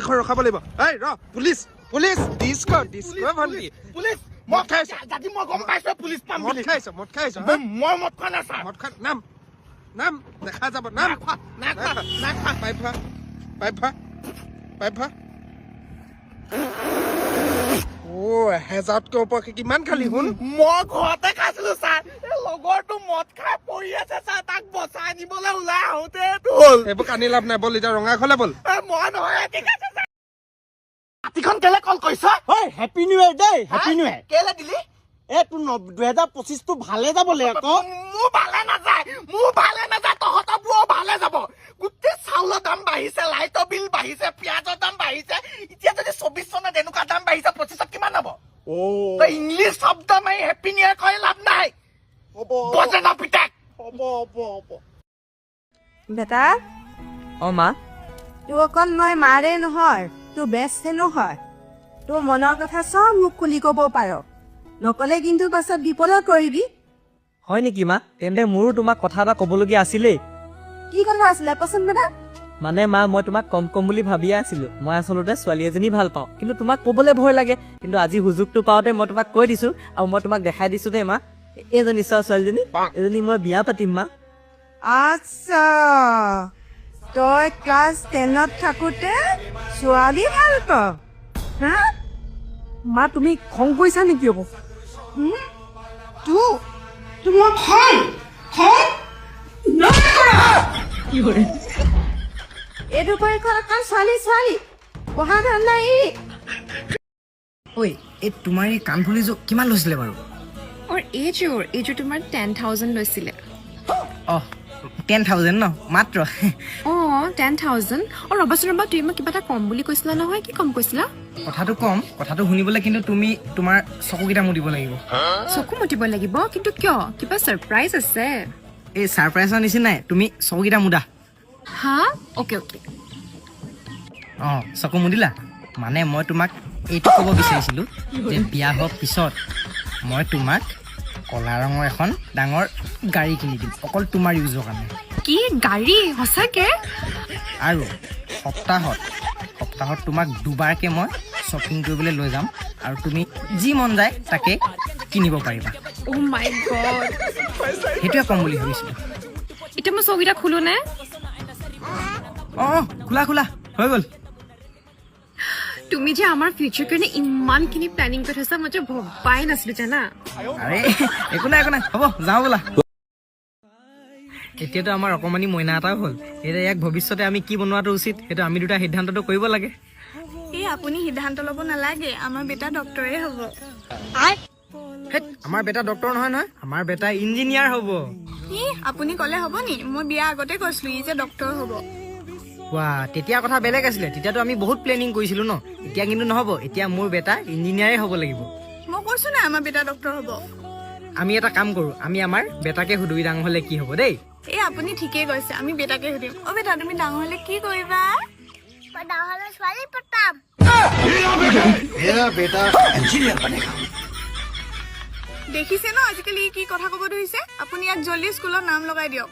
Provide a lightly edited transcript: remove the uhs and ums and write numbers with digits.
গাড়ীখন ৰখাব লাগিব। এই ৰ, পুলিচ, পুলিচ, ডিস্ক ডিস্ক ভণ্টি। পুলিচ। মদ খাইছ? যদি মই গম পাইছো পুলিচ পাম মদ বুলি। খাইছ? মদ খাইছ, হা? মই মদ খোৱা নাই ছাৰ। মদ খোৱা নাম নাম দেখা যাব নাম। নাই খোৱা, নাই খোৱা, নাই খোৱা। পাইপ খোৱা, পাইপ খোৱা, পাইপ খোৱা। অ' 1000তকৈ ওপৰ কিমান খালি শুন? মই ঘৰতে খাইছিলো ছাৰ। এই লগৰটো মদ খাই পৰি আছে ছাৰ, তাক বচাই নিবলৈ ওলাই আহোঁতে এইটো হ'ল। এইবোৰ কান্দি লাভ নাই, ব'ল এতিয়া ৰঙা ঘৰলে ব'ল। এ, মই নহয়। ঠিক আছে ছাৰ। ৰাতিখন কেলে কল কৰিছ? ঐ, হেপী নিউ ইয়াৰ দেই, হেপী নিউ ইয়াৰ। কেলে দিলি? এ তোৰ 2025টো ভালে যাবলে আকৌ। মোৰ ভালে নাযায়, মোৰ ভালে নাযায়, তহঁতৰবোৰৰ ভালে যাব। গোটেই চাউলৰ দাম বাঢ়িছে, লাইটৰ বিল বাঢ়িছে, পিঁয়াজৰ দাম বাঢ়িছে। এতিয়া যদি 24 চনত এনেকুৱা দাম বাঢ়িছে, 25ত কিমান হ'ব? অ। তই ইংলিছ শব্দ মাৰি হেপী নিউ ইয়াৰ কৈ লাভ নাই। হ'ব। বজেনৰ পিতেক। হ'ব হ'ব হ'ব। বেটা। অ মা। তোৰ অকল মই মাৰে নহয়, তোৰ বেষ্ট ফ্ৰেণ্ডো হয়। তোৰ মনৰ কথা চব মোক খুলি ক'ব পাৰ। নক'লে কিন্তু পাছত বিপদত পৰিবি। হয় নেকি মা? তেন্তে মোৰো তোমাক কথা এটা ক'বলগীয়া আছিলেই। কি কথা আছিলে, কচোন বেটা। মানে মা, মই তোমাক কম কম বুলি ভাবিয়ে আছিলো। মই আচলতে ছোৱালী এজনী ভাল পাওঁ, কিন্তু তোমাক ক'বলৈ ভয় লাগে। কিন্তু আজি সুযোগটো পাওঁতে মই তোমাক কৈ দিছো আৰু মই তোমাক দেখাই দিছো দেই মা। এইজনী চোৱা, ছোৱালীজনী, এজনী মই বিয়া পাতিম মা। আচ্ছা, তই ক্লাছ 10ত থাকোতে ছোৱালী ভাল পাৱ, হা? মা, তুমি খং কৰিছা নেকি আকৌ? তোৰ তোৰ মই খং খং নাই কৰা। এইটো পৰীক্ষাত অকল ছোৱালী ছোৱালী, পঢ়া ধান্দা ই। ঐ, এই তোমাৰ এই কাণফুলিযোৰ কিমান লৈছিলে বাৰু? অৰ এইযোৰ তোমাৰ 10,000 লৈছিলে। অঁ, 10,000 ন মাত্ৰ? অঁ, 10,000। অঁ, ৰ'বাচোন ৰ'বা, তুমি মোক কিবা এটা কম বুলি কৈছিলা নহয়, কি কম কৈছিলা? কথাটো কম, কথাটো শুনিবলৈ কিন্তু তুমি তোমাৰ চকুকেইটা মুদিব লাগিব। চকু মুদিব লাগিব? কিন্তু কিয়? কিবা ছাৰপ্ৰাইজ আছে? এই ছাৰপ্ৰাইজৰ নিচিনাই, তুমি চকুকেইটা মুদা। হা, অ'কে অ'কে। অঁ, চকু মুদিলা? মানে মই তোমাক এইটো ক'ব বিচাৰিছিলোঁ যে বিয়া হোৱাৰ পিছত মই তোমাক ক'লা ৰঙৰ এখন ডাঙৰ গাড়ী কিনি দিম, অকল তোমাৰ ইউজৰ কাৰণে। কি, গাড়ী? সঁচাকে? আৰু সপ্তাহত সপ্তাহত তোমাক দুবাৰকৈ মই শ্বপিং কৰিবলৈ লৈ যাম আৰু তুমি যি মন যায় তাকে কিনিব পাৰিবা। অ' মাই গড! সেইটোৱে ক'ম বুলি ভাবিছিলোঁ। এতিয়া মই চকুকেইটা খোলো নে? অঁ, খোলা খোলা, হৈ গ'ল। তুমি যে আমাৰ ফিউচাৰ কাৰণে ইমানখিনি প্লেনিং কৰি থৈছা, মই যে ভবাই নাছিলো জানা। আৰে একো নাই, একো নাই, হ'ব, যাওঁ ব'লা। এতিয়াতো আমাৰ অকণমানি মইনা এটাও হ'ল। এতিয়া ইয়াক ভৱিষ্যতে আমি কি বনোৱাটো উচিত, সেইটো আমি দুটা সিদ্ধান্তটো কৰিব লাগে। এই, আপুনি সিদ্ধান্ত ল'ব নালাগে, আমাৰ বেটা ডক্তৰে হ'ব। হেত, আমাৰ বেটা ডক্তৰ নহয় নহয়, আমাৰ বেটা ইঞ্জিনিয়াৰ হ'ব। ই, আপুনি ক'লে হ'ব নি? মই বিয়া আগতে কৈছিলো ই যে ডক্তৰ হ'ব। ৱা, তেতিয়া কথা বেলেগ আছিলে, তেতিয়াতো আমি বহুত প্লেনিং কৰিছিলো ন। এতিয়া কিন্তু নহ'ব, এতিয়া মোৰ বেটা ইঞ্জিনিয়াৰে হ'ব লাগিব। মই কৈছো নাই, আমাৰ বেটা ডক্তৰ হ'ব। আমি এটা কাম কৰো, আমি আমাৰ বেটাকে সুধো ই ডাঙৰ হ'লে কি হ'ব দেই। এই, আপুনি ঠিকেই কৈছে, আমি বেটাকে সুধিম। অ বেটা, তুমি ডাঙৰ হ'লে কি কৰিবা? মই ডাঙৰ হ'লে ছোৱালী পতাম। मेरा बेटा इंजीनियर बनेगा। দেখিছে ন, আজিকালি ই কি কথা ক'ব ধৰিছে। আপুনি ইয়াক জল্দি স্কুলত নাম লগাই দিয়ক।